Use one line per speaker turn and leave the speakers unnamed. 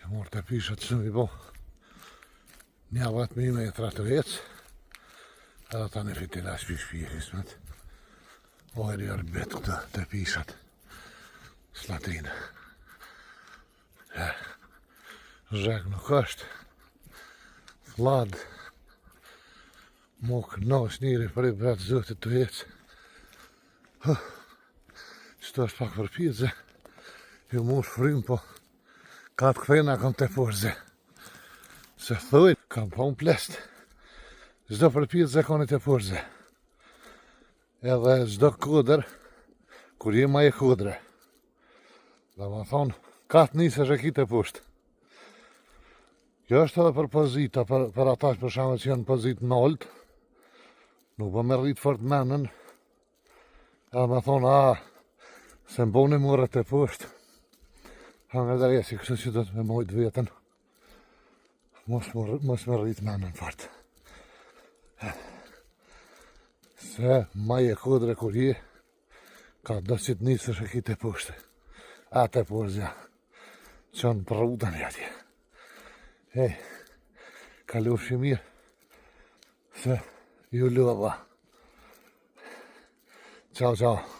E morë të pishat që mi bo. Një 10.000 metra të vecë. Edhe tani fitila shpi shpi e kismet. O e rjërë betë këtë të pishat. Sllatinë. E, zhek nuk është. Fllad. Muk në njëri për i bretë zëtë të vecë. Qëto është pak për pizze. Ju mush frym, po ka të kthena kam të porze. Se thujt, kam pa unë plest. Çdo për pizze ka një të porze. Edhe çdo kodër, kur je ma e kodre. Dhe më thonë, ka të nisësh e ki të poshtë. Kjo është edhe për pozita, për, për ata që për shembull që janë në pozitë noltë, nuk po me rrit fort menën, edhe me thonë, a, se më boni murët të poshtë, ha nga dëresi, kështu që do të me mojtë vetën, mos, mos me rrit menën fort. Se maj e kodre kur je, Ka do që të nisësh e ki të poshtë. A të poshtë, që në përrutën e atje. Hej, kalofshi mirë, se ju lodha. Ciao, ciao.